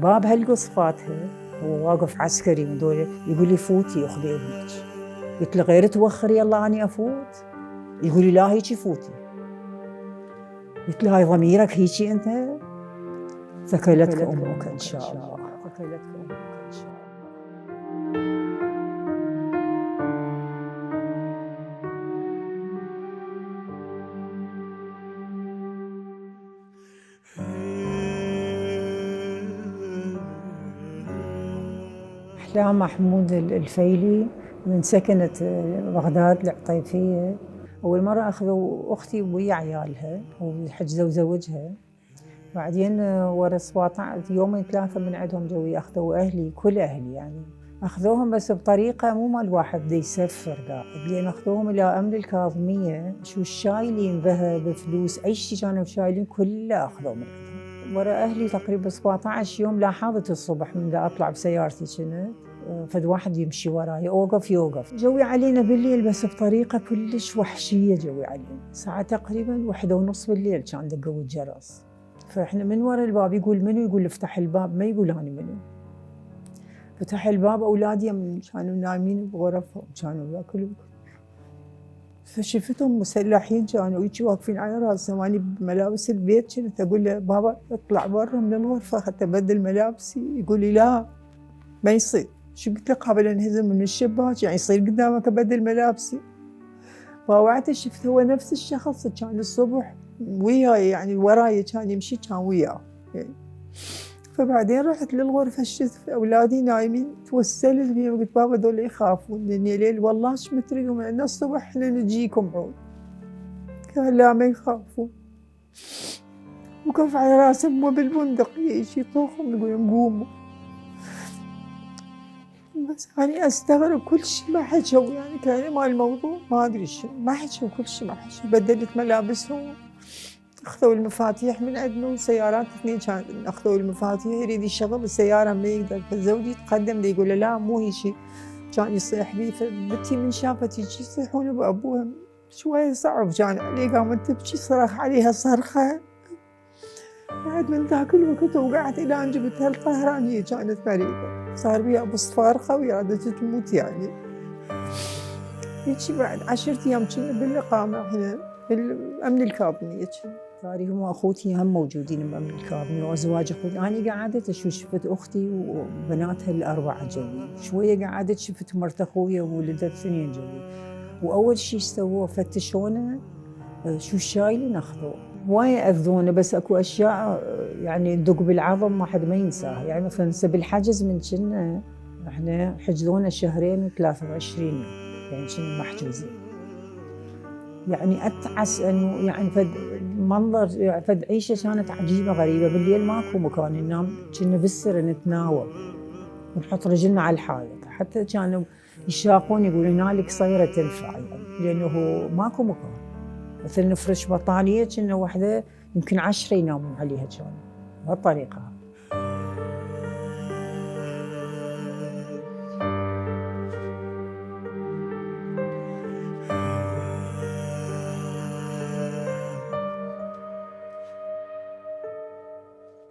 باب هالقصفاتها هو واقف عسكري من دول يقول لي فوتي اخذي ابنك. قلت له غير توخري يلا اني افوت. يقول لي لا هيجي فوتي. قلت له هاي ضميرك هيجي انت؟ ثكلتك امك ان شاء الله. ثكلتك امك ان شاء الله. أحلام محمود الفيلي من سكنت بغداد العطيفية. أول مرة أخذوا أختي ويا عيالها وحجزوا زوجها. بعدين ورا 17 يومين 3 من عندهم جوي أخذوا أهلي كل أهلي يعني. أخذوهم بس بطريقة مو مال واحد بده يسفر قاعد، لأن أخذوهم إلى أمن الكاظمية. شو شايلين ذهب فلوس أي شيء كانوا شايلين كله أخذوا من عندهم. ورا أهلي تقريبا 17 يوم. لاحظت الصبح من أطلع بسيارتي كنت فد واحد يمشي وراي أوقف يوقف. جوي علينا بالليل بس بطريقة كلش وحشية. جوي علينا ساعة تقريبا 1:30 بالليل كان دقوا الجرس. فإحنا من ورا الباب يقول منو؟ يقول افتح الباب، ما يقول أنا منو. فتح الباب أولادي كانوا نايمين بغرفهم كانوا ياكلون. فشفتهم مسلحين كانوا يجي واقفين على راسهم. أنا بملابس البيت كنت أقول له بابا اطلع برا من الغرفة حتى أبدل ملابسي. يقول لي لا ما يصير. شو قلت له قبل انهزم من الشباك يعني يصير قدامك أبدل ملابسي؟ فوعت شفت هو نفس الشخص كان الصبح وياي يعني وراي كان يمشي كان وياه يعني. فبعدين رحت للغرفة شفت أولادي نايمين توسلت بيهم قلت بابا دول يخافون لأني ليل والله شو ما تريدون من عندنا الصبح احنا نجيكم عود. قال لا ما يخافون. وقف على راسهم وبالبندقية يجي يطوخهم يقولون قوموا. بس أنا أستغرب كل شيء ما حكوا يعني كان ما الموضوع ما أدري شنو ما حكوا كل شيء ما حكوا. بدلت ملابسهم أخذوا المفاتيح من عندنا وسيارات 2 كان أخذوا المفاتيح يريد يشغل السيارة ما يقدر. فزوجي تقدم لي يقول له لا مو هيجي كان يصيح بي. فبنتي من شافت يجي يصيحون بأبوها شوية صعب كان عليه قامت تبكي صرخ عليها صرخة. بعد من ذاك الوقت وقعت إلى أن جبتها القهرانية كانت مريضة صار بيها بصفارخة ويرادت تموت يعني. هيجي بعد 10 أيام كنا بالإقامة احنا بالأمن الكاظمية. صار هم أخوتي هم موجودين بأمن الكاظمية وأزواج أخوتي. أنا قعدت أشوف شفت أختي وبناتها ال4 جوي. شوية قعدت شفت مرت أخويا وولدت 2 جوي. وأول شيء سووه فتشونا شو شايلين أخذوه. هواية أذونا بس أكو أشياء يعني تدق بالعظم ما حد ما ينساها. يعني مثلا بالحجز من كنا احنا حجزونا 2 و23 يوم يعني كنا محجوزين. يعني أتعس إنه يعني فد منظر يعني فد عيشة كانت عجيبة غريبة. بالليل ماكو مكان ننام كنا بالسر نتناوب ونحط رجلنا على الحائط. حتى كانوا يشاقون يقولون هنالك صيرة تنفع يعني لأنه ماكو مكان. مثلا نفرش بطانية كنا وحدة يمكن 10 ينامون عليها كانوا بهالطريقة.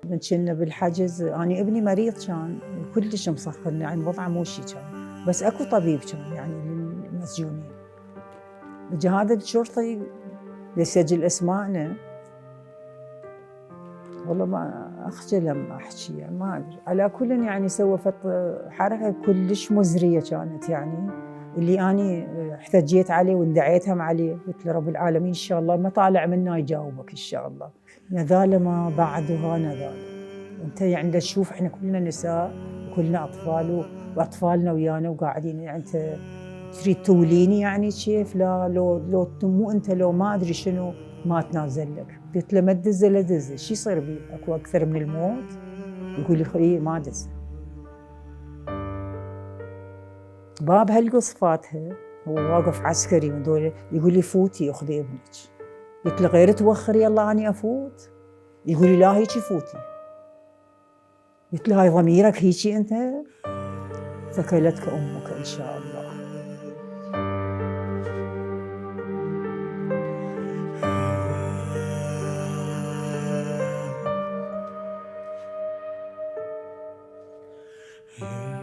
من كنا بالحجز أنا ابني مريض كان كلش مسخرني يعني وضعه مو شي كان. بس أكو طبيب كان يعني للمسجونين. الجهاز الشرطي يسجل اسمائنا. والله ما أخجل لما أحكي يعني ما أدري. على كل يعني سوى حركة كلش مزرية كانت يعني اللي أنا احتجيت عليه واندعيتهم عليه. قلت له رب العالمين إن شاء الله ما طالع منا يجاوبك إن شاء الله. نذال ما بعدها نذال. أنت يعني تشوف إحنا كلنا نساء وكلنا أطفال وأطفالنا ويانا وقاعدين يعني أنت تريد توليني يعني كيف؟ لا لو مو أنت لو ما أدري شنو ما تنازل لك. قلت له ما تدز لا دز شو يصير بي؟ أكو أكثر من الموت؟ يقول لي خليه ما دز. باب هالقصفاتها هو واقف عسكري من دول يقول لي فوتي اخذي ابنك. قلت له غير توخري يلا اني افوت. يقول لي لا هيجي فوتي. قلت له هاي ضميرك هيجي انت؟ ثكلتك امك ان شاء الله. إيه